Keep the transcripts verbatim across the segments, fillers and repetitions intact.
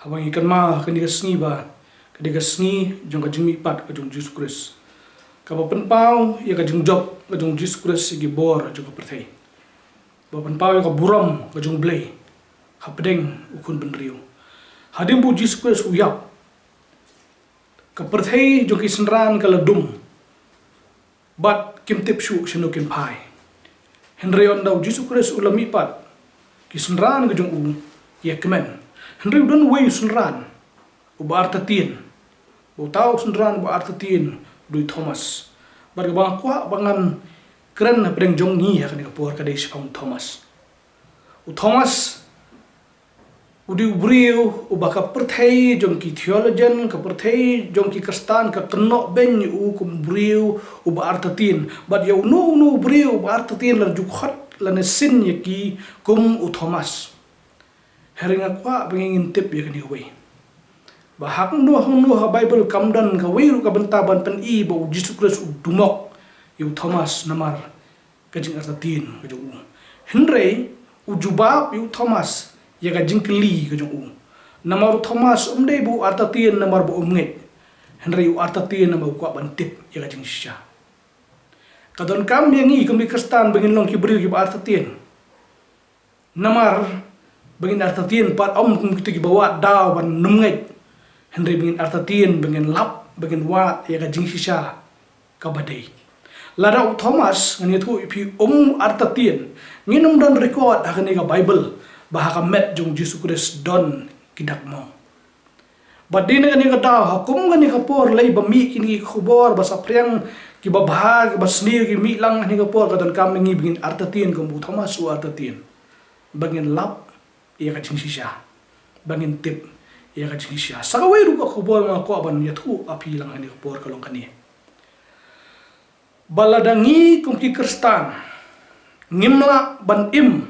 Haba ngi kynmaw ha kane ka sngi ba ka dei ka sngi jong ka jingmihpat ka jong u Jisu Khrist, kaba pynpaw ïa ka jingjop ka jong u Jisu Khrist ïa ki bor jong ka pyrthei, ba pynpaw ïa ka burom ka jong u Blei hapdeng u khun bynriew. Hadien ba u Jisu Khrist u ïap, ka pyrthei jong ki synran ka la dum bad kim tip shuh shano kin phai. Hynrei ynda u Jisu Khrist u la mihpat, ki synran ka jong u ki ïa kmen. Hynrei u don uwei u synran uba artatien. Uta u synran uba artatien u dei u Thomas. Bad kaba nga kwah ba ngan kren hapdeng jong ngi ha kane ka por ka dei shaphang u Thomas. U Thomas u dei u briew uba ka pyrthei jong ki theologian, ka pyrthei jong ki Khristan ka kynnoh beiñ ïa u kum u briew uba artatien. Bad ïa uno uno u briew uba artatien la ju khot lane syn ïa ki kum u Thomas. Hynrei nga kwah ba ngin tip ïa kane kawei, ba hangno hangno ha Baibl kam don kawei ruh ka bynta ban pyni ba u Jisu Khrist u dumok ïa u Thomas namar ka jingartatien ka jong u. Hynrei u jubab ïa u Thomas ïa ka jingkylli ka jong u. Namar u Thomas um dei ba u artatien namar ba um ngeit, hynrei u artatien namar u kwah ban tip ïa ka jingshisha. Ka donkam ïa ngi kum ki Khristan ba ngin long ki briew kiba artatien. Namar ba ngin artatien pat ym kum kita kiba wad daw ban ym ngeit. Hynrei ba ngin artatien, ba ngin lap, ba ngin wad ïa ka jingshisha kaba dei. Lada u Thomas, ngan ïathuh ïa phi, um artatien, ngin ym don record ha kane ka Baibl ba ha ka met jong u Jisu Khrist don ki dak maw. Bad dei na kane ka daw, ha kum kane ka por lei ba mih kine ki khubor ba saphriang, kiba bha, kiba sniew ki mih lang ha kane ka por, ka donkam ïa ngi ba ngin artatien kum u Thomas u artatien. Ba ngin lap ïa ka jingshisha, ba ngin tip ïa ka jingshisha. Sa kawei ruh ka khubor nga kwah ban ïathuh ha phi lang ha kane ka por ka long kane, ba lada ngi kum ki Khristan ngim lah ban im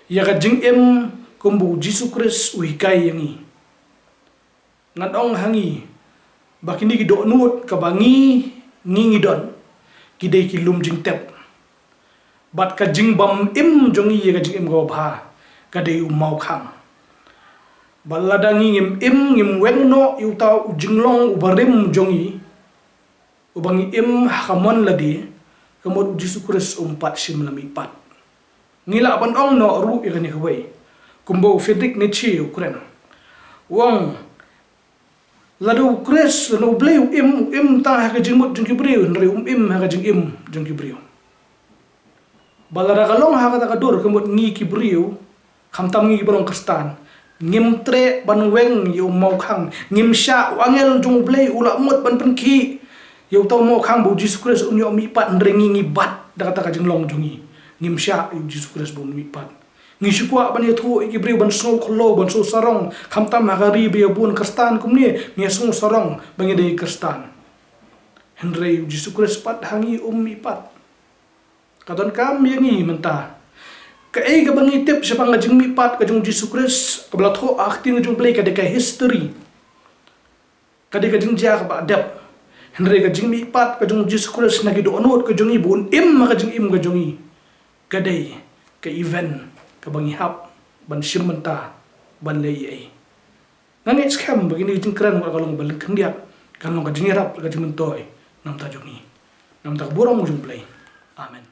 ïa ka jingim kumba u Jisu Khrist u hikai ïa ngi, ngan ong ha ngi ba kine ki dohnud kaba ngi, ngi ngi don, ki dei ki lum jingtep. Bad ka jingbym im jong ngi ïa ka jingim kaba bha ka dei u mawkhang. Ba lada ngi ngim im, ngim weng noh ïa uta u jinglong uba rim jong ngi, uba ngi im ha ka mon lade, ka mut u Jisu Khrist um pat shym la mihpat. Ngi lah ban ong noh ruh ïa kane kawei, kumba u Friedrich Nietzsche u kren. U ong, lada u Khrist, lada u Blei u im, u im tang ha ka jingmut jong ki briew, hynrei um im ha ka jingim jong ki briew. Ba lada ka long ha kata ka dur, ka mut ngi ki briew, khamtam ngi kiba long Khristan, ngim treh ban weng ïa u mawkhang, ngim shah, u angel jong u Blei u la mut ban pynkhih ïa uta u mawkhang ba u Jisu Khrist un ïoh mihpat, hynrei ngi ngi bat da kata ka jinglong jong ngi. Ngim shah ïa u Jisu Khrist ba un mihpat. Ngi shu kwah ban ïathuh ïa ki briew ban sngew khloo, ban sngew sarong, khamtam ha ka ri ba ïa bun Khristan kumne, ngi sngew sarong ba ngi dei Khristan. Hynrei u Jisu Khrist pat ha ngi um mihpat. Ka donkam ïa ngi mynta, kaei kaba ngi tip shaphang ka jingmihpat ka jong u Jisu Khrist, kaba la thoh ha ka ktien ka jong u Blei, ka dei ka history, ka dei ka jingjia kaba dep. Hynrei ka jingmihpat ka jong u Jisu Khrist na ki dohnud ka jong ngi, ba un im ha ka jingim ka jong ngi, ka dei ka event kaba ngi hap ban shim bynta, ban leh ei ei. Nga ngeit skhem ba kine ki jingkren wat ka long ba lyngkhyndiat, kan long ka jingïarap, ka jingmyntoi na bynta jong ngi. Na bynta ka burom ka jong u Blei. Amen.